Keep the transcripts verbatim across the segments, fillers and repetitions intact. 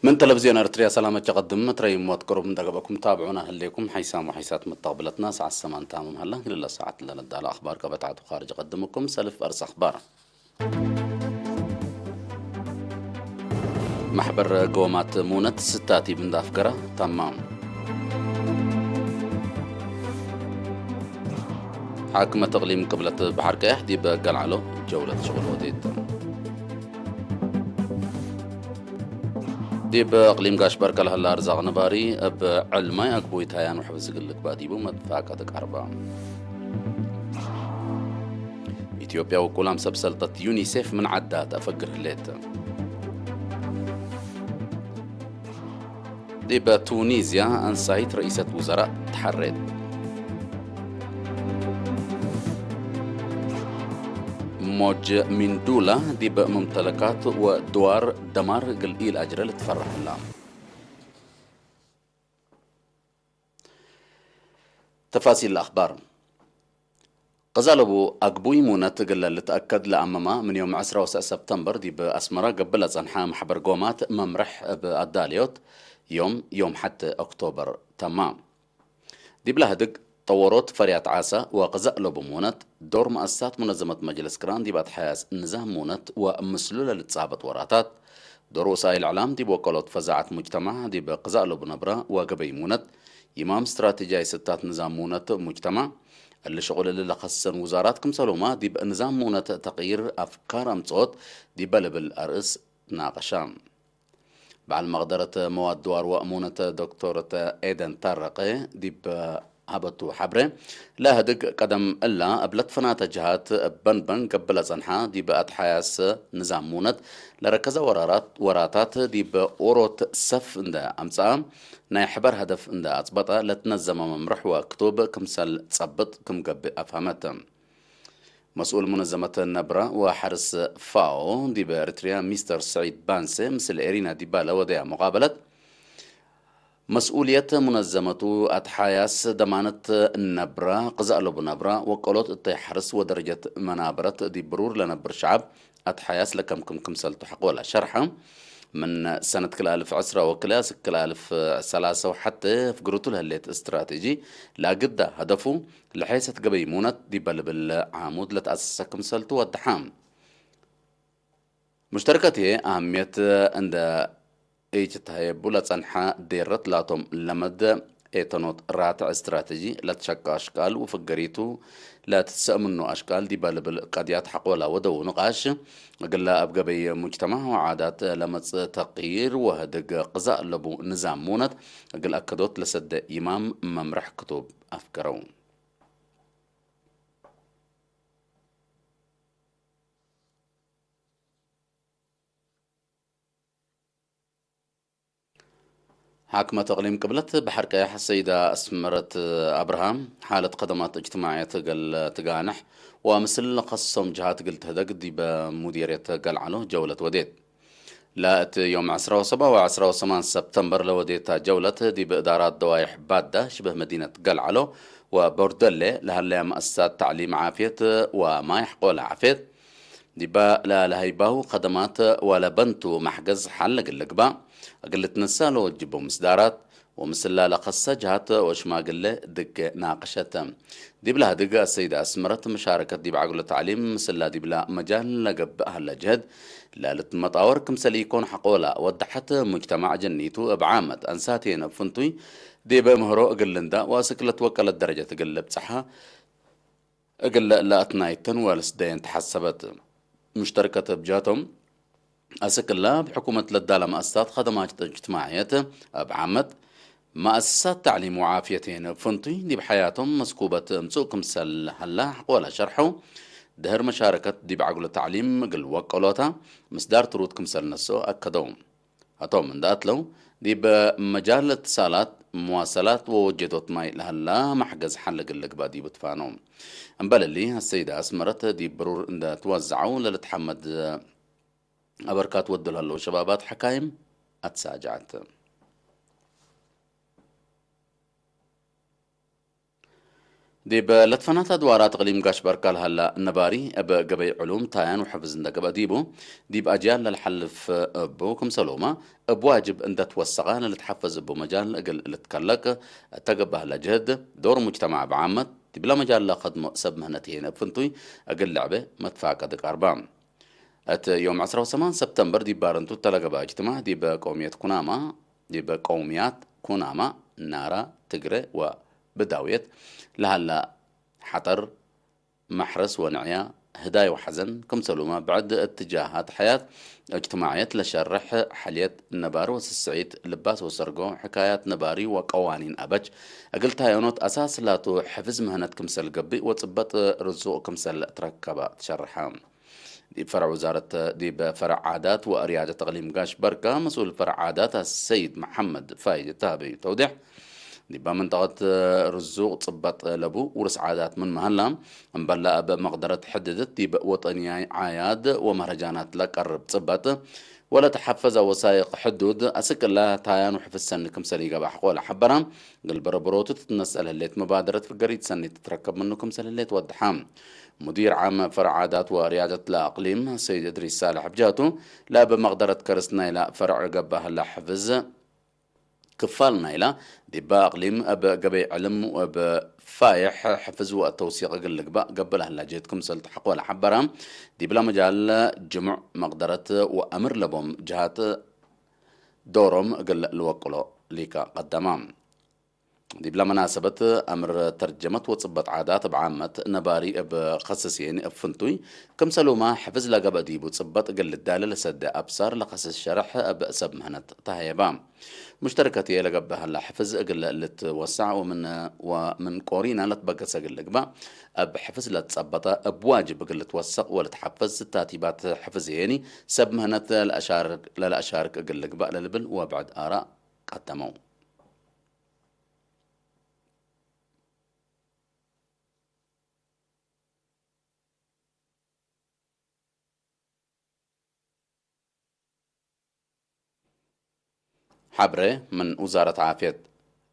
ምን ተለቪዝዮን ኤረትርያ ሰላመት ጀቀድም፣ እትረይም ወትቅሩብ እንደ ገብአኩም ታብዑና ህሌኩም። ሐይሳም ወሐይሳት መተቅብለትና ሰዓት ሰማን ታምም ሀላ። ግልለ ሰዓት ለነዳለ አኽባር ቀበታት ወኻርጅ ቀድምኩም ሰልፍ አርስ አኽባር። መሕበር ጎማት ሙነት ስታቲብ እንዳፍገራ ተማም። ሓክመት እቅሊም ቅብለት በሐር ቀያሕ ዲብ ገልዓሎ ጀውለት ሽቁል ወዴት። ዲብ እቅሊም ጋሽ በርከ ለሀለ አርዛቅ ነባሪ እብ ዕልማይ አግቡይ ታያን ወሕፍዝ እግል ልግባእ ዲቡ መትፋቀድ ቀርበ። ኢትዮጵያ ውቁላም ሰብ ሰልጠት ዩኒሴፍ ምን ዐዳ ተአፈግር ህሌት። ዲበ ቱኒዝያ አንሳይት ረኢሰት ውዘራእ ተሐሬት። ሞጅ ሚንዱላ ዲበ ሙምተለካት ወድዋር ደማር እግል ኢለአጅረ ልትፈረሕ ህላ። ተፋሲል አኽባር። ቅዘ ለቡ አግቡይ ሙነት እግለ ልትአከድ ለአመማ፣ ምን ዮም ዕስራ ወሰዕ ሰብተምበር ዲብ አስመረ ገብእ ለጸንሐ መሕበር ጎማት መምርሕ እብ አዳልዮት ዮም፣ ዮም ሐቴ ኦክቶበር ተማ። ዲብለ ህድግ፣ ጠወሮት ፈርያት ዓሰ ወቅዘእ ለቡ ሙነት፣ ዶር መአሰሳት ሙነዘመት መጅልስ ቅራን ዲብ አትሐያስ ንዛም ሙነት ወምስሉ ለልትጻበጥ ወራታት፣ ዶር ወሳይል እዕላም ዲብ ወቀሎት ፈዛዐት ሙጅተማዕ ዲብ ቅዘእ ለቡ ነብረ ወገበይ ሙነት፣ ይማም ስትራቴጂያይ ስታት ንዛም ሙነት ሙጅተማዕ፣ እሊ ሽቁል እሊ ለከሰን ውዛራት ክምሰልሁመ ዲብ ንዛም ሙነት ተቅይር አፍካር አምጽኦት ዲበ ልብል አርእስ ትናቀሻ። በዐል መቅደረት መዋድ ድዋር ወእሙነት ዶክቶርት ኤደን ታረቀ ዲብ ሀበቱ ሐብሬ፣ ለህድግ ቀደም እላ እብ ለትፈናተ ጀሃት በንበን ገብእ ለጸንሐ ዲብ አትሐያስ ንዛም ሙነት ለረከዘ ወራራት፣ ወራታት ዲብ ኦሮት ሰፍ እንደ አምጽአ፣ ናይ ሕበር ሀደፍ እንደ አጽበጠ ለትነዘመ መምርሕ ወክቱብ ክምሰል ጸብጥ ክም ገብእ አፍሀመት። መስኡል ሙነዘመት ነብረ ወሐርስ ፋኦ ዲብ ኤሪትርያ ሚስተር ሰዒድ ባንሴ ምስል ኤሪና ዲባ ለወደያ ሙቃበለት፣ መስኡልየት ሙነዘመቱ አትሓያስ ደማነት ነብረ፣ ቅዘእ ለቡ ነብረ ወቀሎት እተ ሐርስ ወደረጀት መናበረት ዲብ ብሩር ለነብር ሸዐብ አትሓያስ ለከምክም ክምሰልቱ ሐቆለ ሸርሐ። ምን ሰነት ክልኤ አልፍ ዕስረ ወክልኤ እስክ ክልኤ አልፍ ሰላሰ ወሐቴ ፍግርቱ ለህሌት እስትራቴጂ ለአግዳ ሀደፉ፣ ለሔሰት ገበይ ሙነት ዲበ ልብል ዓሙድ ለተአሰሰ ክምሰልቱ ወደሐ። ሙሽተርከት ህዬ አህምየት እንደ ኢጅትሀየቡ ለጸንሐ ዴረት ላቶም ለመደ ኤተኖት ራትዕ እስትራቴጂ ለትሸቀ አሽቃል ወፍገሪቱ ለትትሰእ ምኑ አሽቃል ዲበ ልብል ቀድያት ሐቆላ ወደው ንቃሽ፣ እግለ እብ ገበይ ሙጅተማዕ ወዓዳት ለመጽእ ተቅይር ወህድግ ቅዛእ ለቡ ንዛም ሙነት እግል አከዶት ለሰደ ይማም መምርሕ ክቱብ አፍገረው። ሓክመት እቅሊም ቅብለት በሐር ቀያሕ ሰይዳ አስመረት አብርሃም፣ ሓለት ከደማት እጅትማዕየት እግል ትጋንሕ ወምስል ለከሶም ጀሃት እግል ትህደግ ዲበ ሙዲርየት ገልዓሎ ጀውለት ወዴት። ለእት ዮም ዐስራ ወሰብዓ ወዐስራ ወሰማን ሰብተምበር ለወዴታ ጀውለት፣ ዲብ እዳራት ደዋይሕ ባዳ ሽብህ መዲነት ገልዓሎ ወቦርደሌ ለሀለያ መአሰሳት ተዕሊም ዓፍየት ወማይ ሐቆለ ዓፍየት፣ ዲበ ለለሀይባሁ ከደማት ወለበንቱ መሕገዝ ሐል እግል ልግባእ፣ እግል ልትነሰእ ለወጅቡ ምስዳራት፣ ወምስላ ለከሰ ጀሃት ወሽማግሌ ድጌ ናቅሸት። ዲብላ ህድግ አሰይደ አስመረት፣ መሻረከት ዲብ ዐግሎ ተዕሊም ምስላ ዲብላ መጃል ለገብእ ሀለ ጅህድ ለልትመጣወር ክምሰል ኢኮን ሐቆላ ወደሐት፣ ሙጅተማዕ ጀኒቱ እብ ዓመት አንሳቴነ ፍንቱይ ዲብ ምህሮ እግል ልንዳእ ወአስክ ለትወቀለት ደረጀት እግል ልብጽሐ እግል ለአትናይተን ወልስደየን ተሐሰበት። ሙሽተርከት እብ ጀህቶም፣ አስክ እለ እብ ሕኩመት ለዳለ መአሰሳት ከደማት እጅትማዕየት እብ ዓመት፣ መአሰሳት ተዕሊም ወዓፍየት ህዬ ፍንቱይ ዲብ ሐያቶም መስኩበት እምጽኡ ክምሰል ሀላ ሐቆለ ሸርሐው፣ ድህር መሻረከት ዲብ ዐግሎ ተዕሊም እግል ወቀሎታ ምስዳር ትሩድ ክምሰል ነስኦ አከደው። ህቶም እንደ አትለው፣ ዲብ መጃል እትሳላት፣ መዋሰላት ወወጀዶት ማይ ለሀላ መሕገዝ ሐል እግል ልግባእ ዲቡ ትፋነው። እምበል እሊ፣ አሰይደ አስመረት ዲብ ብሩር እንደ ትወዘዐው ለልትሐመድ አበርካት ወዱ ለሀለው ሸባባት ሐካይም አትሳጀዐት። ዲብ ለትፈናተ አድዋራት እቅሊም ጋሽ በርካ ለሀላ ነባሪ፣ እብ ገበይ ዕሉም ታያን ወሕፍዝ እንደ ገብአ ዲቡ፣ ዲብ አጅያል ለልሐልፍ እቡ ክምሰሉመ፣ እብ ዋጅብ እንደ ትወሰቀ ለልትሐፈዝ እቡ መጃል እግል ልትከለቅ እተ ገብአ ህለ ጅህድ፣ ዶር ሙጅተማዕ እብ ዓመት፣ ዲብለ መጃል ለከድሞ ሰብ ምህነት ህዬ እብ ፍንቱይ እግል ለዐበ መትፋቀድ ቀርበ። እት ዮም ዕስራ ወሰማን ሰብተምበር ዲብ ባረንቱ እተ ለገብአ እጅትማዕ ዲብ ቀውምየት ኩናማ፣ ዲብ ቀውምያት ኩናማ፣ ናራ፣ ትግረ ወብዳውየት ለሀላ ሐጠር፣ መሕረስ ወንዕያ፣ ህዳይ ወሐዘን፣ ክምሰሉመ ብዕድ እትጃሃት ሐያት እጅትማዕየት ለሸርሕ፣ ሐልየት ነባሪ ወስስዒት፣ ልባስ ወሰርጎ፣ ሕካያት ነባሪ ወቀዋኒን አበች እግል ታየኖት አሳስ ላቱ ሕፍዝ ምህነት ክምሰል ገብእ ወጽበጥ ርዙቅ ክምሰል ትረከበ ትሸርሐ። ዲብ ፈርዕ ውዛረት፣ ዲብ ፈርዕ ዓዳት ወእርያደት እቅሊም ጋሽ በርካ፣ መስኡል ፈርዕ ዓዳት አሰይድ መሐመድ ፋይድ እተ ሀበዩ ተውዴሕ፣ ዲበ መንጠቀት ርዙቅ ጽበጥ ለቡ ውርስ ዓዳት ምንመ ሀላ፣ እምበለ እብ መቅደረት ሕድድት ዲብ ወጠንያይ ዓያድ ወመህረጃናት ለቀርብ ጽበጥ ወለተሐፈዘ ወሳይቅ ሕዱድ፣ አስክ እለ ታያን ወሕፍዝ ሰኒ ክምሰል ኢገብአ ሐቆ ለሐበረ፣ እግል በረበሮቱ ትትነሰእ ለህሌት መባደረት ፍገሪት ሰኒ ትትረከብ ምኑ ክምሰል ህሌት ወድሐ። ሙዲር ዓም ፈርዕ ዓዳት ወርያደት ለአቅሊም ሰይድ እድሪስ ሳልሕ እብ ጀህቱ፣ ለእብ መቅደረት ከርስ ናይላ ፈርዕ ገብአ ህለ ሕፍዝ ክፋል ናይላ፣ ዲበ አቅሊም እብ ገበይ ዕልም ወእብ ፋይሕ ሕፍዝ ወተውሲቅ እግል ልግበእ ገብእ ለህላ ጀህት ክምሰል ተሐቆ ለሐበረ፣ ዲብለ መጃል ጅሙዕ መቅደረት ወአምር ለቦም ጀሃት ዶሮም እግል ልወቅሎ ሊከ ቀደመ። ዲብለ መናሰበት፣ አምር ተርጀመት ወጽበጥ ዓዳት እብ ዓመት ነባሪ እብ ከስስየኒ እብ ፍንቱይ፣ ክምሰሉመ ሕፍዝ ለገብአ ዲቡ ጽበጥ እግል ልዳለ ለሰደ አብሳር ለከስስ ሸርሕ እብ ሰብ ምህነት ተሀየበ። ሙሽተርከት ህዬ ለገብአ ህለ ሕፍዝ እግል ልትወሰዕ ወምን፣ ወምን ቆሪነ ለትበገሰ እግል ልግበእ፣ እብ ሕፍዝ ለትጸበጠ እብ ዋጅብ እግል ልትወሰቅ ወልትሐፈዝ፣ ስታቲባት ሕፍዝ ህዬኒ ሰብ ምህነት ለለአሻርክ፣ ለለአሻርክ እግል ልግበእ ለልብል ወብዕድ አራእ ቀደመው። ሐብሬ ምን ውዛረት ዓፍየት።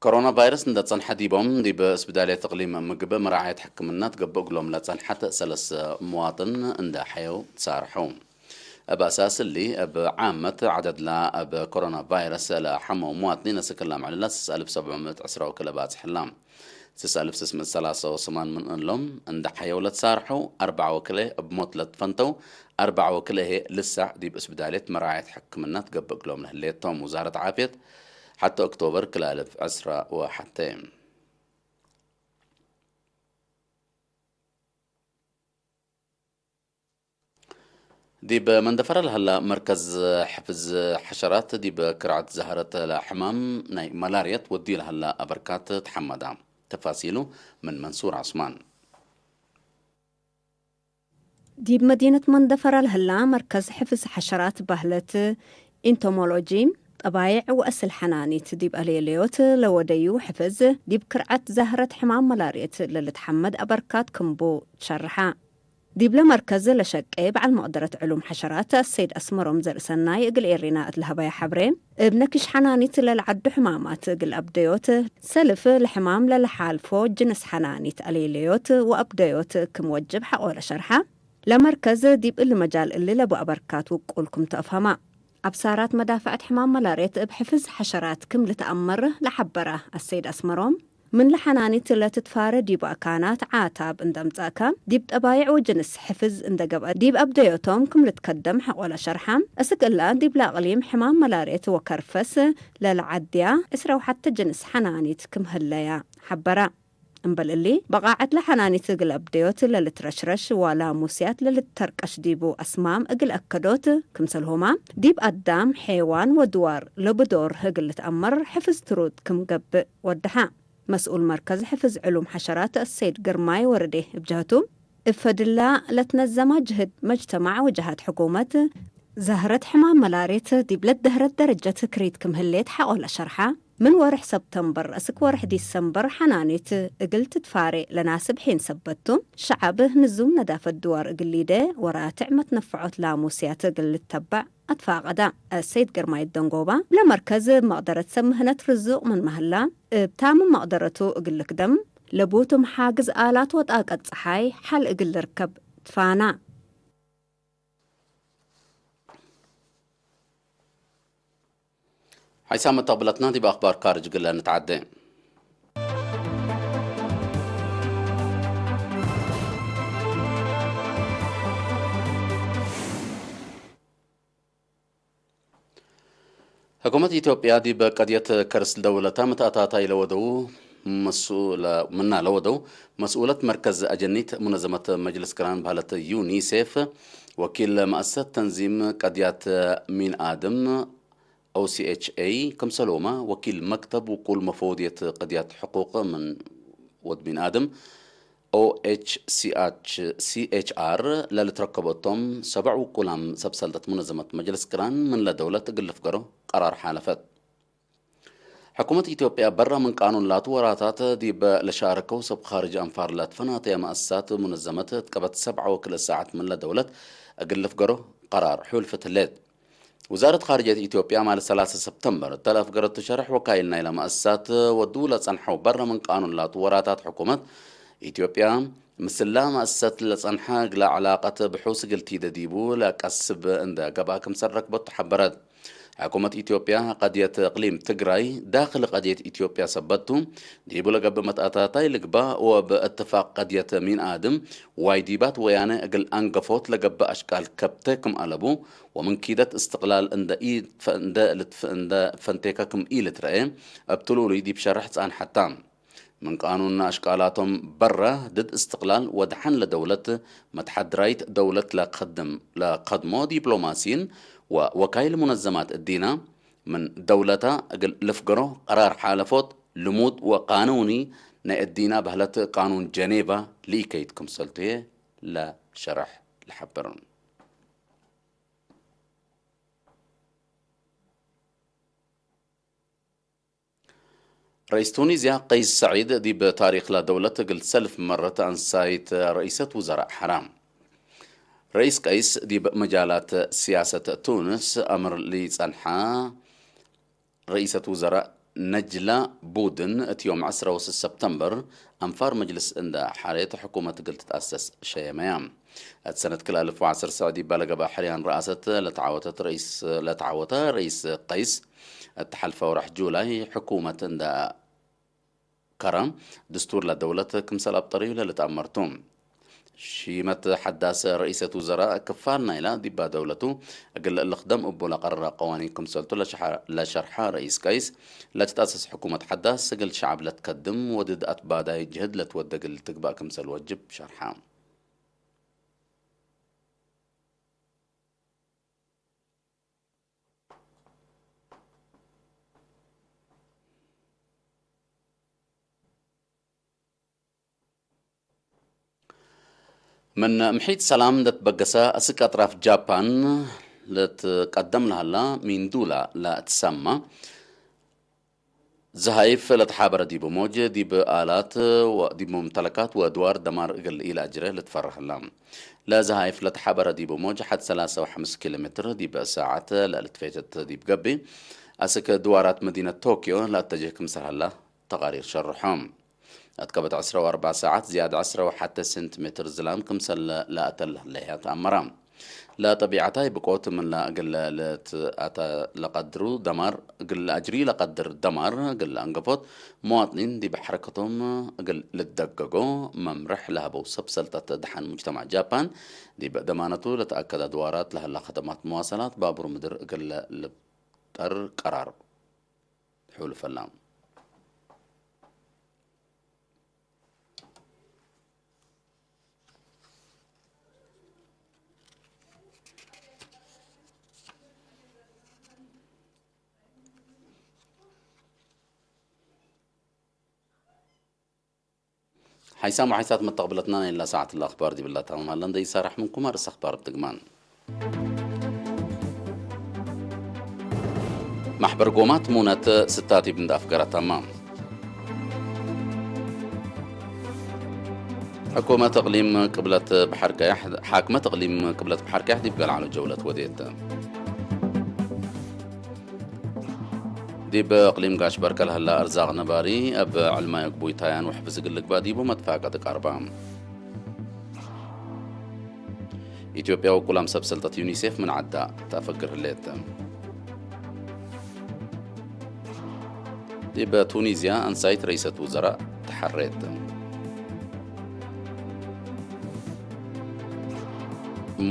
ኮሮና ቫይረስ እንደ ጸንሐ ዲቦም፣ ዲብ እስብዳልየት እቅሊም ምግብ መራዓየት ሕክምና ትገብእ እግሎም ለጸንሐት ሰለስ ምዋጥን እንደ ሐየው ትሳርሐው። እብ አሳስ እሊ፣ እብ ዓመት ዐደድላ እብ ኮሮና ቫይረስ ለሐመው ምዋጥኒን አስክ እላ መዕልላ ስስ አልፍ ሰብዕ ምእት ዕስራ ወክልኤ ባጽሕ እላ። ስስ አልፍ ስስ ምእት ሰላሰ ወሰማን ምን እሎም እንደ ሐየው ለትሳርሐው፣ አርበዕ ወክልኤ እብ ሞት ለትፈንተው፣ አርበዕ ወክልኤ ህዬ ልሳዕ ዲብ እስብዳልየት መራዓየት ሕክምና ትገብእ እግሎም ለህሌት ቶም። ውዛረት ዓፍየት ሐቴ ኦክቶበር ክልኤ አልፍ ዕስራ ወሐቴ። ዲብ መንደፈረ ለሀላ መርከዝ ሕፍዝ ሐሸራት፣ ዲብ ክርዐት ዛህረት ለሕማም ናይ መላርየት ወድዩ ለሀላ አበርካት ተሐመዳ። ተፋሲሉ ምን መንሱር ዐስማን። ዲብ መዲነት መንደፈረ ለህላ መርከዝ ሕፍዝ ሐሸራት ባሕለት ኢንቶሞሎጂ፣ ጠባይዕ ወአስል ሐናኒት ዲብ አሌለዮት ለወደዩ ሕፍዝ፣ ዲብ ክርዐት ዛህረት ሕማም መላርየት ለልትሐመድ አበርካት ክምቡ ትሸርሐ። ዲብለ መርከዝ ለሸቄ በዐል መቅደረት ዕሉም ሐሸራት አሰይድ አስመሮም ዘርእሰናይ እግል ኤሪና እት ለሀበየ ሐብሬ፣ እብ ነክሽ ሐናኒት ለለዐዱ ሕማማት እግል አብደዮት፣ ሰልፍ ለሕማም ለለሓልፎ ጅንስ ሐናኒት አሌለዮት ወአብደዮት ክም ወጅብ ሐቆ ለሸርሐ። ለመርከዝ ዲብ እሊ መጃል እሊ ለቡ አበርካት ውቁል ክም ተአፍሀማ። አብሳራት መዳፈዐት ሕማም መላርየት እብ ሕፍዝ ሐሸራት ክም ልትአመር ለሐበረ አሰይድ አስመሮም፣ ምን ለሐናኒት ለትትፋረ ዲቡ አካናት ዓታብ እንደ አምጸእከ፣ ዲብ ጠባይዕ ወጅንስ ሕፍዝ እንደ ገብአ ዲብ አብደዮቶም ክም ልትከደም ሐቆ ለሸርሐ። አስክ እላ ዲብለ አቅሊም ሕማም መላርየት ወከርፈስ ለለዐድያ ዕስረ ወሐተ ጅንስ ሐናኒት ክም ህለያ ሐበረ። እምበል እሊ፣ በቃዐት ለሐናኒት እግል አብደዮት ለልትረሽረሽ ወላሙስያት ለልትተርቀሽ ዲቡ አስማም እግል አከዶት፣ ክምሰልሁማ ዲብ አዳም፣ ሔዋን ወድዋር ለብዶር እግል ልትአመር ሕፍዝ ትሩድ ክም ገብእ ወደሐ። መስኡል መርከዝ ሕፍዝ ዕሉም ሐሸራት አሰይድ ግርማይ ወርዴ እብ ጀህቱ፣ እብ ፈድላ ለትነዘማ ጅህድ መጅተማዕ ወጀሃት ሕኩመት፣ ዛህረት ሕማም መላርየት ዲብ ለትደህረት ደረጀት ክሪት ክም ህሌት ሐቆ ለሸርሐ። ምን ወርሕ ሰብተምበር እስክ ወርሕ ዲሰምበር ሐናኒት እግል ትትፋሬ ለናስብ ሒን ሰበት ቱ፣ ሸዐብ ንዙም ነዳፈት ድዋር እግል ሊዴ ወራትዕ መትነፈዖት ላሙስያት እግል ልተበዕ አትፋቀዳ። አሰይድ ግርማይ ደንጎባ፣ ለመርከዝ እብ መቅደረት ሰብ ምህነት ርዙቅ ምንመ ህላ፣ እብ ታምም መቅደረቱ እግል ልክደም ለቦቶም ሓግዝ ኣላት ወጣቀት ጸሓይ ሐል እግል ልርከብ ትፋና። ሓይሳም መተቅብለትና ዲብ አክባር ካርጅ እግል ንትዓዴ። ሕኩመት ኢትዮጵያ ዲብ ቀድየት ከርስ ደውለታ መትአታታይ ለወደው መስኡለ-፣ ምና ለወደው መስኡለት መርከዝ አጀኒት ሙነዘመት መጅልስ ቅራን በህለት ዩኒሴፍ፣ ወኪል መአሰሰት ተንዚም ቀድያት ሚን አድም፣ ኦ ሲ ኤች ኤ፣ ክምሰልሁመ ወኪል መክተብ ውቁል መፈወድየት ቀድያት ሕቁቅ ምን ወድ ሚን አድም፣ ኦ ኤች ሲ ኤች፣ ሲ ኤች አር፣ ለልትረከቦ እቶም ሰበዕ ውቁላም ሰብ ሰልጠት ሙነዘመት መጅልስ ቅራን ምን ለደውለት እግል ልፍገሮ ቀራር ሓለፈት። ሕኩመት ኢትዮጵያ በረ ምን ቃኑን ላቱ ወራታት ዲብ ለሻረከው ሰብ ካርጅ አንፋር ለትፈናተየ መአሰሳት ሙነዘመት እት ቀበት ሰብዓ ወክልኤ ሳዐት ምን ለደውለት እግል ልፍገሮ ቀራር ሑልፍት ህሌት። ውዛረት ካርጅየት ኢትዮጵያ፣ ማል ሰላሰ ሰብተምበር እተ ለአፍገረቱ ሸርሕ፣ ወካይል ናይለ መአሰሳት ወዱ ለጸንሐው በረ ምን ቃኑን ላቱ ወራታት ሕኩመት ኢትዮጵያ፣ ምስላ መአሰሰት ለጸንሐ እግለ ዕላቀት ብሑስ እግል ቲደ ዲቡ ለቀስብ እንደ ገብአ ክምሰል ረክበቱ ሐበረት። ሕኩመት ኢትዮጵያ፣ ቀድየት እቅሊም ትግራይ ዳክል ቀድየት ኢትዮጵያ ሰበት ቱ፣ ዲቡ ለገብእ መትአታታይ ልግባእ ወእብ እትፋቅ ቀድየት ሚን አድም፣ ዋይዲባት ወያነ እግል አንገፎት ለገብእ አሽቃል ከብተ ክም አለቡ፣ ወምን ኪደት እስትቅላል እንደ ኢትፈ-፣ እንደ ልትፈ-፣ እንደ ፈንቴከ ክም ኢልትረኤ እብ ትሉሉይ ዲብ ሸርሕ ጸንሐታ። ምን ቃኑን አሽቃላቶም በረ፣ ድድ እስትቅላል ወደሐን ለደውለት መትሐድራይት ደውለት ለከድም፣ ለከድሞ ዲፕሎማሲይን ወወካይል ሙነዘማት እዲና፣ ምን ደውለታ እግል ልፍገሮ ቀራር ሓለፎት፣ ልሙድ ወቃኑኒ ናይ እዲና በህለት ቃኑን ጀኔቫ ልኢከይት ክምሰልቱ ህዬ ለሸርሕ ለሐብር። ረኢስ ቱኒዝያ ቀይስ ሰዒድ ዲብ ታሪክ ለደውለት እግል ሰልፍ መረት አንሳይት ረኢሰት ውዘራእ ሐራ። ረኢስ ቀይስ ዲብ መጃላት ሲያሰት ቱንስ አምር ሊጸንሐ ረኢሰት ውዘራእ ነጅላ ቡድን እት ዮም ዐስረ ወስስ ሰብተምበር አንፋር መጅልስ እንደ ሐሬት ሕኩመት እግል ትትአሰስ ሸየመያ። እት ሰነት ክል አልፍ ወዐስር ሰዕ ዲባ ለገብአ ሕርያን ረአሰት ለተዓወተት ረኢስ፣ ለተዓወተ ረኢስ ቀይስ፣ እት ሐልፈ ወርሕ ጁላይ ሕኩመት እንደ ከረ፣ ድስቱር ለደውለት ክምሰል አብጠረዩ ለልትአመር ቱ። ሺመት ሐዳስ ረኢሰት ውዘራእ ክፋል ናይላ ዲባ ደውለቱ እግል ልክደም እቡ ለቀረረ ቀዋኒን ክምሰልቱ ለሸሐ-፣ ለሸርሐ ረኢስ ቀይስ፣ ለትትአሰስ ሕኩመት ሐዳስ እግል ሸዐብ ለትከድም ወድድ አትባዳይ ጅህድ ለትወደ እግል ትግባእ ክምሰል ወጅብ ሸርሐ። ምን ምሒት ሰላም ለትበገሰ አስክ አጥራፍ ጃፓን ለትቀደም ለሀላ ሚንዱላ ለትሰማ ዘሃይፍ ለተሓበረ ዲብ ሞጅ፣ ዲብ ኣላት ወዲብ ሙምተለካት ወድዋር ደማር እግል ኢለአጅረ ልትፈረህ ህላ። ለዘሃይፍ ለተሓበረ ዲብ ሞጅ፣ ሐድ ሰላሰ ወሐምስ ኪሎ ሜትር ዲብ ሳዐት ለልትፌተት ዲብ ገብእ፣ አስክ ድዋራት መዲነት ቶክዮ ለአተጅህ ክምሰል ሀላ ተቃሪር ሸርሖ። አትከበት ዐስረ ወአርበዕ ሳዐት ዝያድ ዐስረ ወሐተ ሴንቲሜትር ዝላም ክምሰል ለአተልህለያ ተአመረ። ለጠቢዐታይ ብቆት ምንላ እግል ልትአተ ለቀድሩ ደማር፣ እግል ለአጅሪ ለቀድር ደማር እግል ለአንገፎት፣ መዋጥኒን ዲብ ሐረከቶም እግል ልትደገጎ መምርሕ ለሀበው ሰብ ሰልጠት ደሐን ሙጅተማዕ ጃፓን፣ ዲብ ደማነቱ ለተአከደ ድዋራት ለሀላ ከደማት መዋሰላት ባቡር ምድር እግል ልብጠር ቀራር ሑልፈላ። ሓይሳም ወሓይሳት መተቅብለትና፣ ናይላ ሰዓት ለአኽባር ዲብላ ተማም ሀለ። እንዴ ኢሳራሕ ምንኩም አርእስ አኽባር እብ ድግማን። ማሕበር ጎማት ሙነት ስታቲብ እንደ አፍገረተማ። ሕኩመት እቅሊም ቅብለት በሐር ቀያሕ፣ ሓክመት እቅሊም ቅብለት በሐር ቀያሕ ዲብ ገልዓሎ ጀውለት ወዴት። ዲብ እቅሊም ጋሽ በርከ ለህላ እርዛቅ ነባሪ እብ ዕልማይ ግቡይ ታያን ወሕፍዝ እግል ልግባእ ዲቡ መትፋቀድ ቀርበ። ኢትዮጵያ ወኩላም ሰብ ሰልጠት ዩኒሴፍ ምን ዐዳ ተአፈግር ህሌት። ዲብ ቱኒዝያ አንሳይት ረኢሰት ውዘራእ ተሐሬት።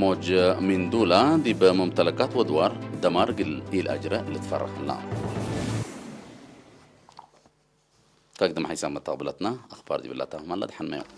ሞጅ ሚንዱላ ዲብ ሙምተለካት ወድዋር ደማር እግል ኢልአጅረ ልትፈረህ ህላ። ከግድም ሐይሳም መተቅብለትና አኽባር ዲብላ ታህማላ ደሐን መዮም።